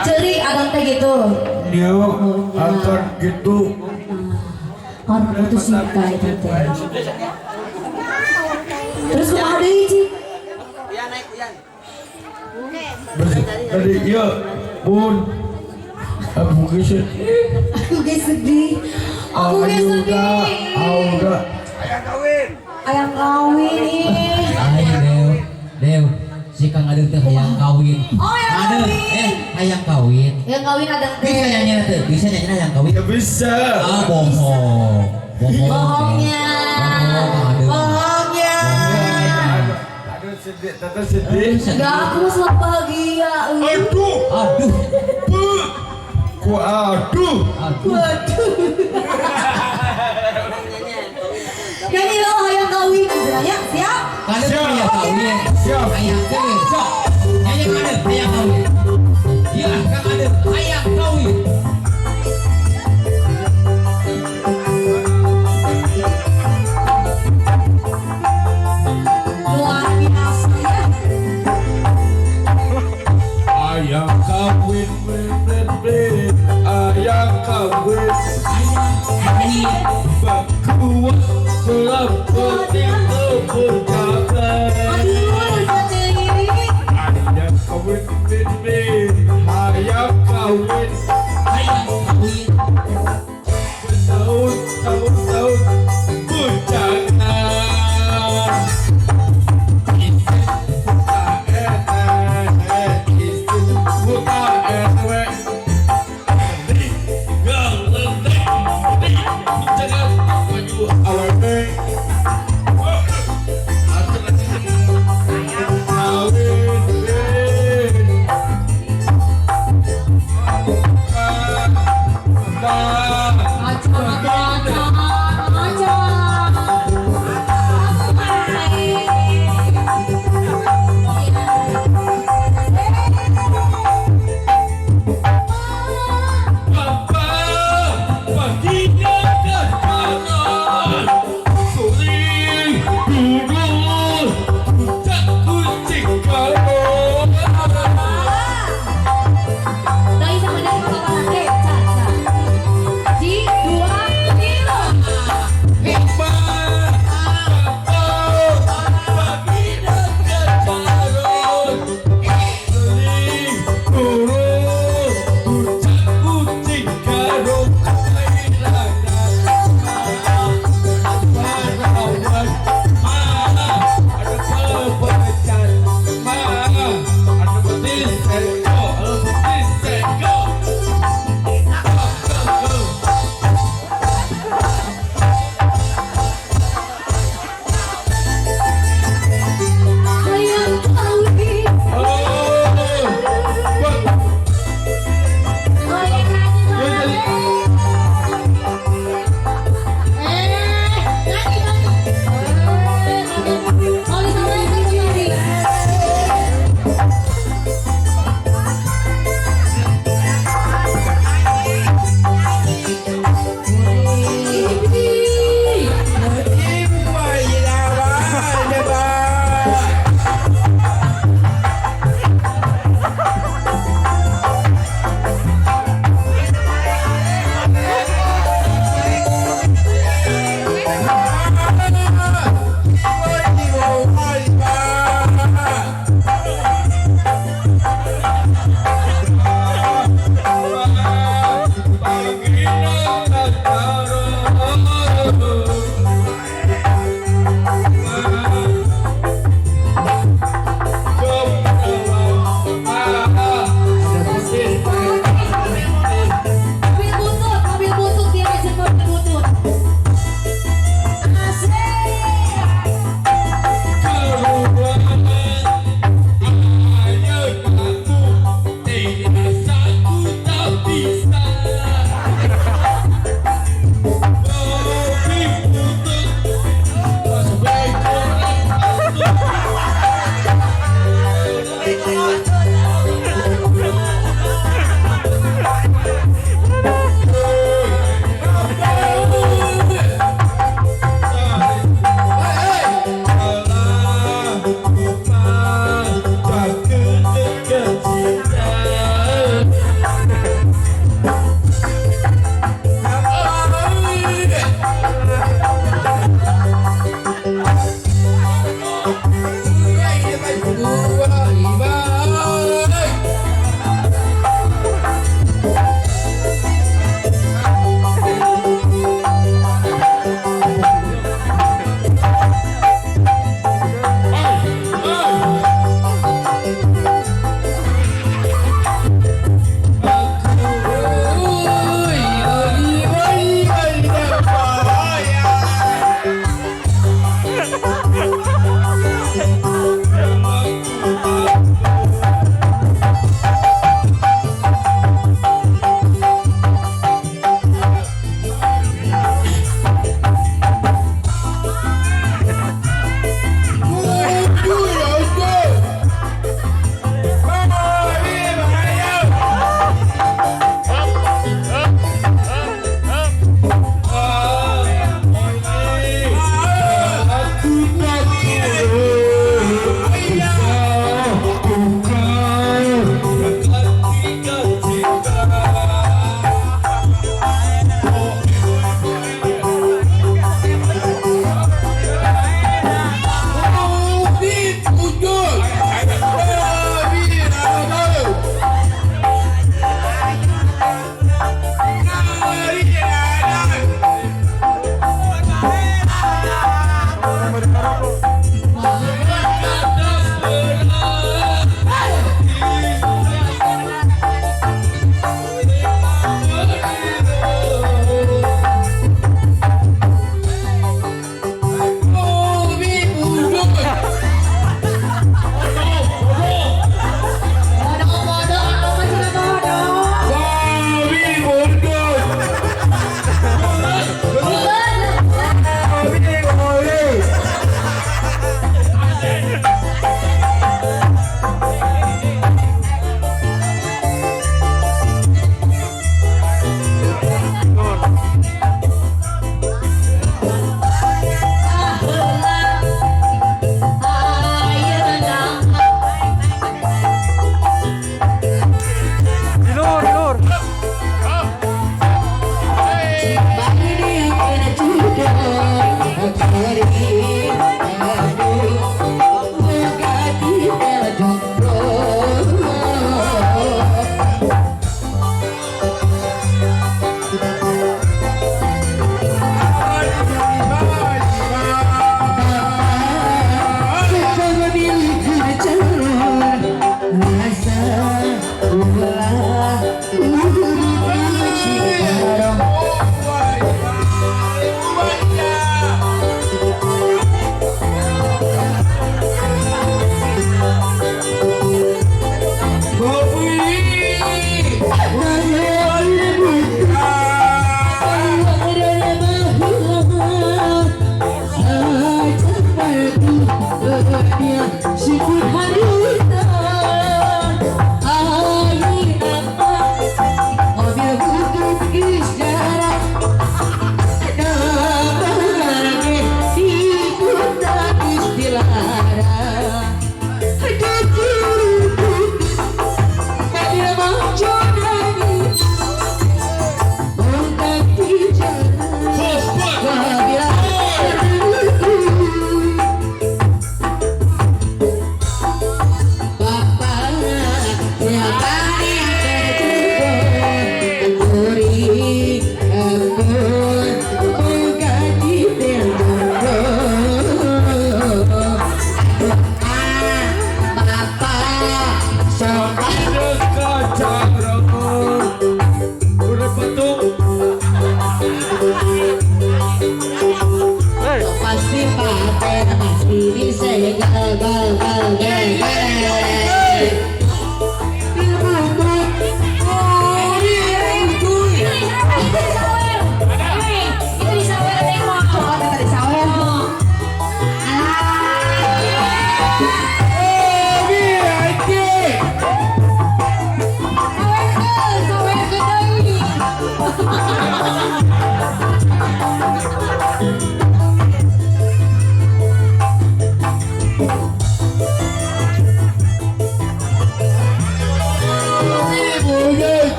Ceurik Adang teh gitu. Dia Oh, iya. akan gitu. Karena putus cinta itu teh. Terus kumaha deui, Ci? Tadi iya pun aku ge sedih. Aku ge sedih. Aku ge Ayuda, sedih. Auda. Ayang kawin. Ay, Dew, Dew, si Kang Adeng teh hayang kawin. Oh, hayang Adeng, kawin. Hayang kawin. Hayang kawin Adang teh. Bisa nyanyi teh, bisa nyanyi hayang kawin. Ya bisa. Ah, bohong. Bohong. Bohongnya. Bohong, Kang Adeng. Bohongnya. Aduh sedih, tata sedih. Enggak, aku mah selalu bahagia. Aduh, Aduh, bu. Ku aduh. aduh. Waduh. Nyanyi lo hayang kawin, ya, siap? Kang Adeng Siap. hayang kawin. Siap. Hayang kawin. Sok. Nyanyi Kang Adeng hayang kawin. Iya, Kang Adeng hayang kawin. Luar biasa ya. Ayang kawin, win, win, win. Ayang kawin. Hayang kawin. Bakuat selaput itu berjalan. Aduh, cantik. Ayang kawin, win, win. Ayang kawin. Hayang kawin. Tahun, tahun, tahun bujangan. Istri buta etek, istri buta etek. Jangan maju awewe. Kawin, win. Aca, aca, aca. Papa, paginya kejaran, sore dulu, puncak kucing kalau. Lagi sama dari papa lagi, ca, ca. Ji, dua, tiga. Papa, papa, paginya kejaran, sore dulu, puncak kucing kalau. Hayang kawin. Hayang nyanyi nyanyi nyanyi. Mau ditambahin lagi. Mobil butut, mobil butut dia ngajak mobil butut. Asik. Sawer.